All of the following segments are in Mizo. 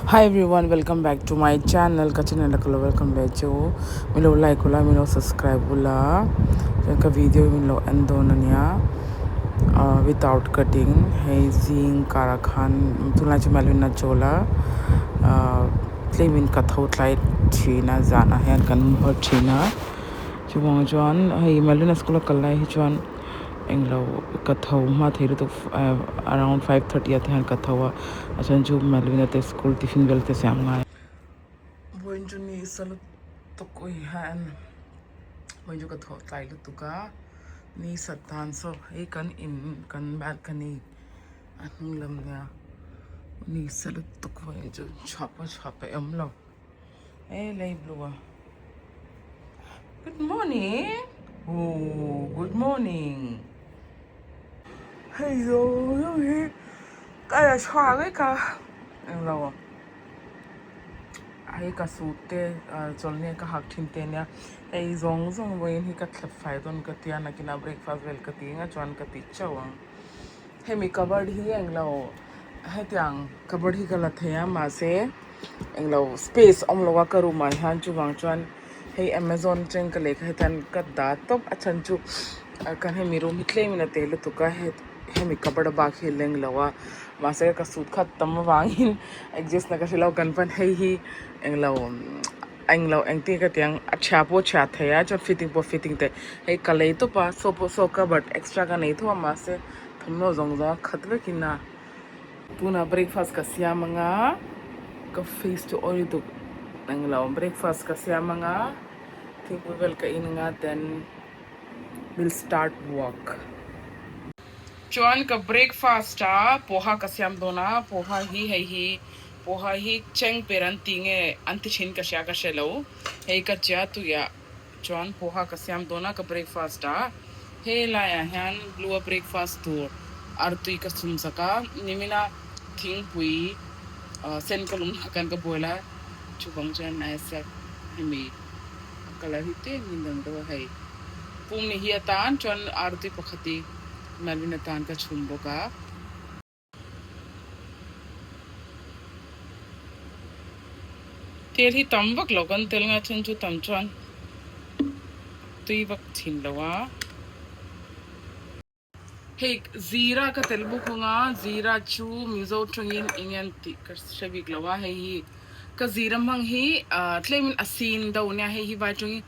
Hi everyone welcome back to my channel ka channel a ka lo welcome ve chu min lo like ula min lo subscribe ula chuan ka video hi min lo en dawn ania ah without cutting hei zing karah khan tunlai chu Melvin a chawl a ah tlem in ka tho tlai thin a zanah hian kan mu har thin a chuvang chuan hei Melvin a school a kal lai hi chuan. Englo ka tho hma thei lutuk around 5:30 ah te hian ka tho a a chhan chu Melvin-a te school tiffin vel te siam ngai. Vawiin chu ni sa lutuk ui hian vawiin chu ka tho tlai lutuk a ni sat dan saw hei kan in kan balcony a hnung lam nia ni sa lutuk vawiin chu chhuah pawh chhuah peih awm lo. E lei blue a good morning oh good morning hei zawng zawng hi ka la chhuak vek a englo hei ka suit te chawlhni ka hak thin te ania hei zawng zawng vawiin hi ka thlep fai dawn ka tia nakinah breakfast vel ka ti ang a chuan ka ti chauh ang hemi cupboard hi englo hetiang cupboard hi ka la thei a mahse. Englo space awm lo a ka room ah hian chuvang chuan hei amazon atangin ka lehkha hetiang ka dah tawp a chhan chu kan hemi room hi tlem in a te lutuk a hemi cupboard a bak hi a leng lo a mahse ka suit khat tam avangin adjust na ka hre lo kan pan hei hi englo englo engtin nge ka tih ang a chhia pawh a chhia thei a chuan fitting pawh a fitting thei hei ka lei tawp a saw pawh saw cupboard extra ka nei tho a mahse thawmhnaw zawng zawng a khat vekin a. Tunah breakfast ka siam anga ka face chu oil duk englo breakfast ka siam anga thingpui vel ka in anga then will start work. Chuan ka breakfast a poha ka siam dawn a poha hi hei hi poha hi cheng per an tih nge an ti thin ka hria ka hre lo hei ka chia tuiah chuan poha ka siam dawn a ka breakfast a helai ah hian blue a breakfast tur artui ka chhum sak a nimina thingpui sen ka lum lah khan ka boil a chuvang chuan a sak hemi a colour hi tlem in dang deuh a hei pumni hi atan chuan artui pakhat hi nalhin atan ka chhum bawk a. Tel hi tam vak lo kan tel nga then chu tam chuan tui vak thin lo a. Hei zira ka tel bawk ang a, zira chu Mizo tawngin eng nge an tih ka hre bik lo a, hei hi ka zira hmang hi tlemin a sin deuh ania hei hi vai tawngin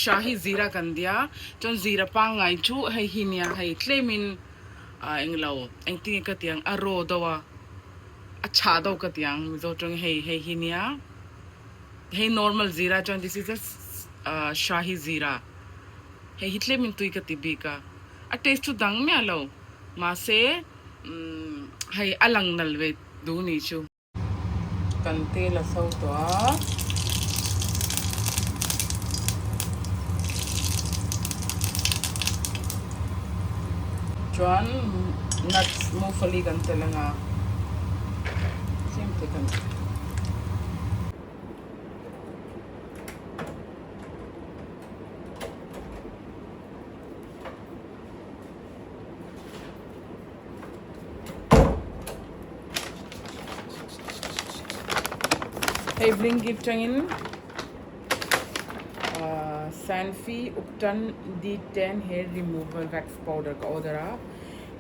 shahi zira kan tia chuan zira pangngai chu hei hi nia hei tlemin. Ah englo engtin nge ka ti ang a raw deuh a a chhah deuh ka ti ang mizo tawng hei hei hi nia hei normal zira chuan this is a shahi zira hei hi tlem in tui ka ti bik a a taste chu dang miah lo mahse umm hei a lang nal ve duh ni chu. Kan tel a so tawh a. Chuan nuts mufali kan tel anga tlem te kan Hei Blinkit tangin Sanfi Ubtan D10 hair removal wax powder ka order a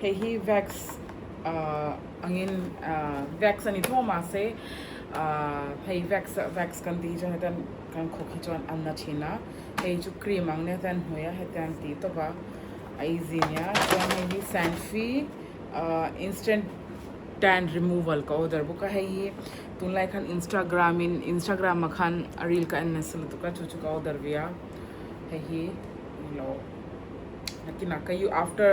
hei hi wax angin wax ani tho mahse hei wax wax kan tih hi chuan hetan kan khawk hi chuan a na thin a hei chu cream ang nia hetan hnuai a hetiang tih tawp a. A easy nia chuan hei hi Sanfi instant tan removal ka order bawk a hei hi tunlai khan Instagram in Instagram ah khan a reel ka en nasa lutuk a chu chu ka order ve a hei hi englo nakinah ka u after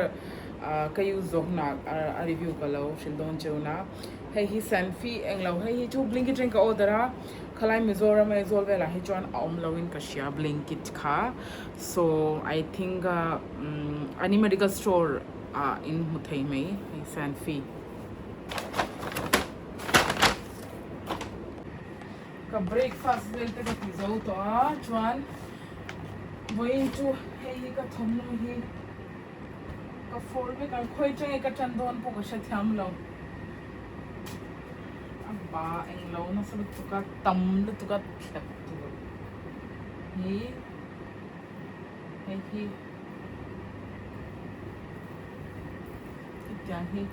ka use zawh hunah a review ka lo hrilh dawn cheu na hei hi Sanfi englo hei hi chu Blinkit atangin ka order a khalai Mizoram Aizawl velah hi chuan a awm loin ka hria Blinkit kha. So I think ani medical store ah in hmu thei mai hei sanfi. Ka breakfast vel te ka ti zo tawh a chuan vawiin chu hei hi ka thawmhnaw hi ka fold vek ang khawi atang nge ka tan dawn pawh ka hrethiam lo. A ba englo nasa lutuk a tam lutuk a thlep tur hi hei hi hetiang hi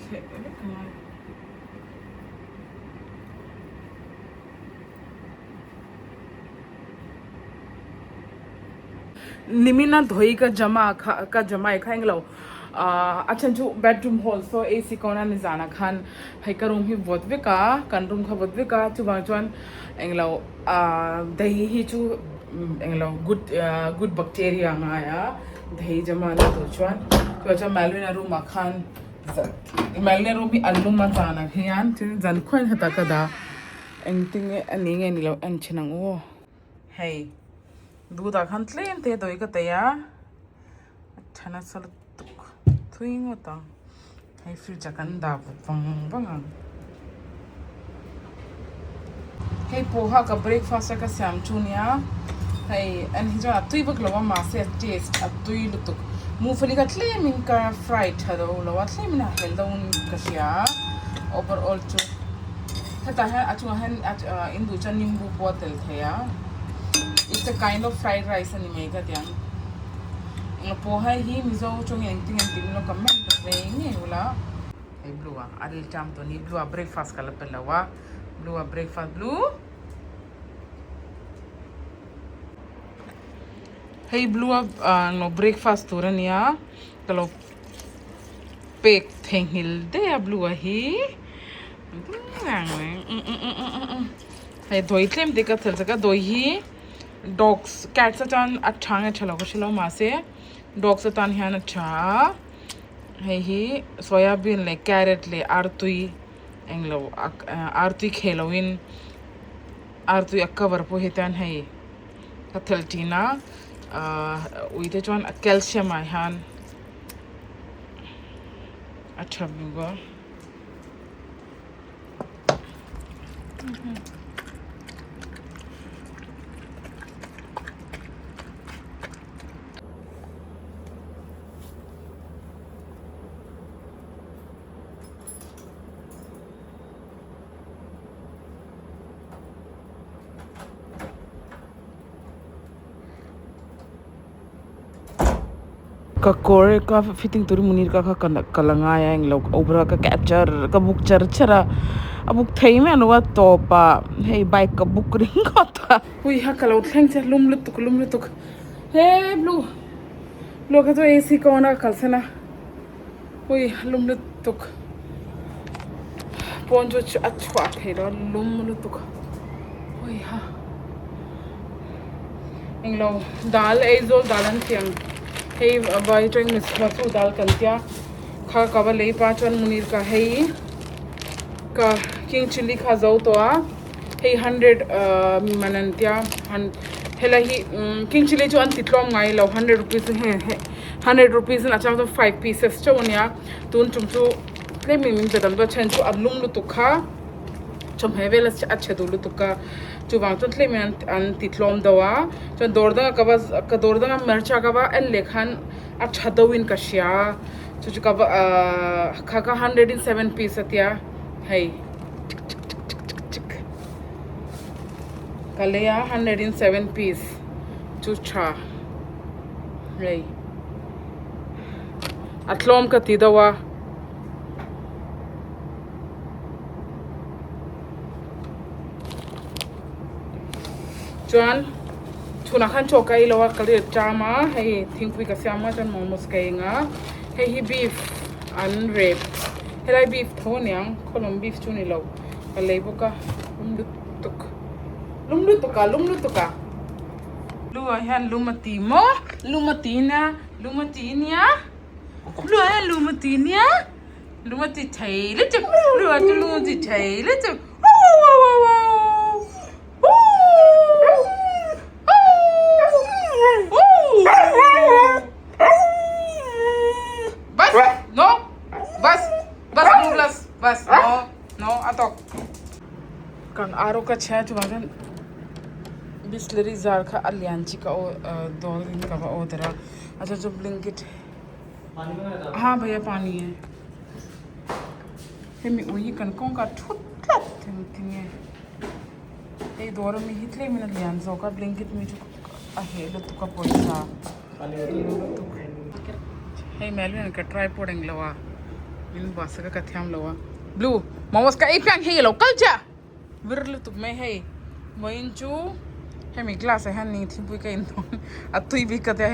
thleh vek a ngai. Nimina dhawi ka jama kha ka jamai kha englo ahh a then chu bedroom hall saw AC kawn a ni zan ah khan hei ka room hi vawt vek a kan room kha vawt vek a chuvang chuan englo ahh dahi hi chu englo good ahh good bacteria a ngai a dahi jama na tur chuan chuvang chuan Malwina room ah khan Malwina room hi a lum a zan ah hian chuan zan khuain hetah ka dah engtinge a ni nge ni lo en thin ang u aw hei. Dutah khan tlem te dawi ka tei a, a tha nasa lutuk thui ngawt ang, hei fridge ah kan dah vang vang ang. Hei pawha ka breakfast a ka siam chu nia, hei en hi chuan a tui vak lo a mahse a taste a tui lutuk, mufali kha tlem in ka fry tha do lo a tlem in a hel deuh in ka hria a overall chu hetah hian a chungah hian in duh chuan nimbu pawh a tel thei a. It's a kind of fried rice a ni mai ka ti ang. Eng pawh hei hi Mizo tawngin engtin nge an tih milo comment ta ve ngei ula. Hei blue a a ril ṭam tawh ni blue a breakfast ka la pe lo a blue a breakfast blue hei blue a englo breakfast tur a nia ka lo pek theihnghilh daih a blue a hi. Hei dawi tlem te ka thel chak a dawi hi dogs cats atan a tha nge tha lo ka hrelo mahse dogs atan hian a tha a hei hi soya bean leh carrot leh artui englo artui kheh lo in artui a cover pawh hi tan hei ka thel thin a ahh ui te chuan a calcium ah hian a tha bawk a. Ka kawr ka fitting tur munir ka kha ka la ngai a englo over a ka catch char ka book char char a a book thei mai lo a tawp ah hei bike ka book ringawt a. Hui ha ka lo thleng che lum lutuk lum lutuk he blue blue kha chu AC ka on a ka kalsan a hui lum lutuk pawn chu a chhuah theih loh a lum lutuk hui ha. Englo dal Aizawl dal an tih ang hei vai atangin masu dal kan tia kha ka va lei pa chuan munir ka hei ka king chilli kha zo tawh a hei hundred ah man an tia helai hi king chilli chu an ti tlawm ngai lo hundred rupees hundred rupees in a chang chuan five pieces chauh a nia tun tum chu tlem in min pe tam dawn a then chu a lum lutuk kha. Chawhmeh vel a chhe duh lutuk a chuvang chuan tlem in an ti tlawm deuh a chuan dawr danga ka va ka dawr danga hmarcha ka va en leh khan a tha deuh in ka hria a chu chu ka va ahh kha kha hundred in seven piece a tia hei chik chik chik chik chik chik ka lei a hundred in seven piece chu tha hei a tlawm ka ti deuh a. Chuan chhunah khan chaw ka ei lo a ka rilh ṭam a hei thingpui ka siam a chuan momos ka eng a hei hi beef an rep helai beef tho aniang khawlawm beef chu ni lo ka lei bawk a lum lutuk lum lutuk a lum lutuk a lu ah hian lum a ti maw lum a ti nia lum a ti nia lu ah hian lum a ti nia. Lung a ti thei lutuk lung a chu lung a ti thei lutuk Bas no bas bas bas bas no no a tawk kan aro ka chhia chuvang chuan bisleri zar kha a lian chi ka dawr in ka va order a a chuan chu blinkit Ha bhaiya pani hai hemi ui hi kan kawngka thut. tlat engtinge hei dawr ami hi tlemin a lian zawk a blanket mi chu a heh lutuk a pawisa lutuk hei Melvin ka tripod englo a min buatsak a ka thiam lo a blue momos ka ei piang hei alo kal chiah vir lutuk mai hei vawiin chu hemi glass ah hian ni thingpui ka in dawn a tui bik ka tia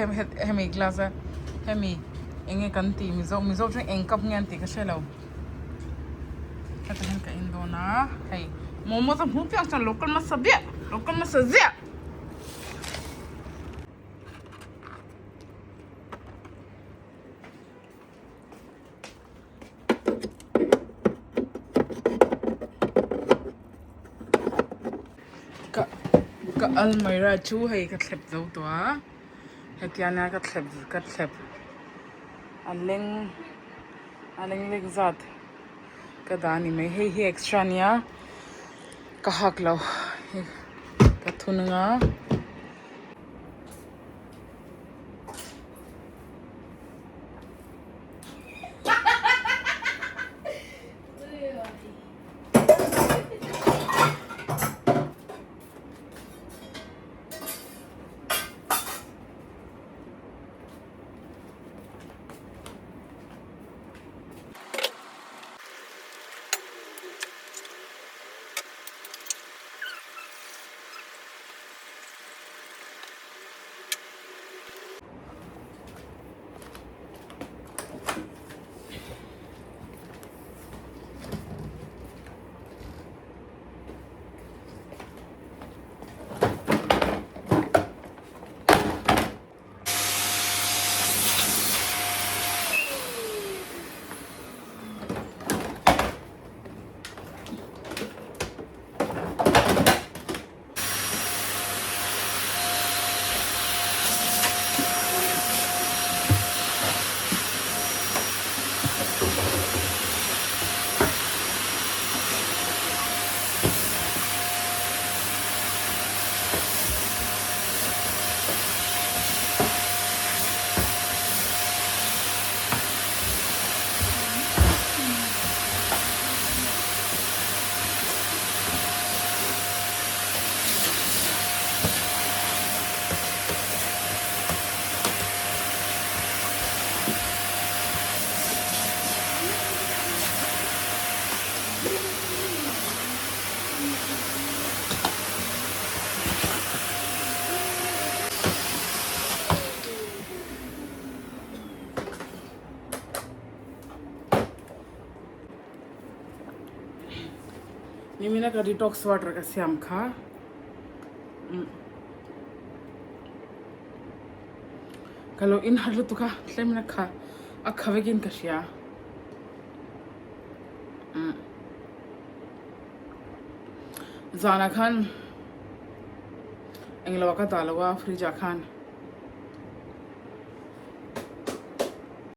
hemi glass a hemi enge kan tih mizo mizo chuan eng cup nge an tih ka hre lo hetah hian ka in dawn a hei momos a hmuh piang chuan lo kal hmasa biah lo kal hmasa ziah. Ka ka almirah chu hei ka thlep zo tawh a hetiang a ka thlep ka thlep a leng a leng lek zat ka dah a ni mai hei hi extra a nia ka hak lo hei ka thun anga. Nimina ka detox water ka siam kha ka lo in har lutuk a tlemna kha a kha vekin ka hria zana khan englo ah ka dah lo a fridge ah khan.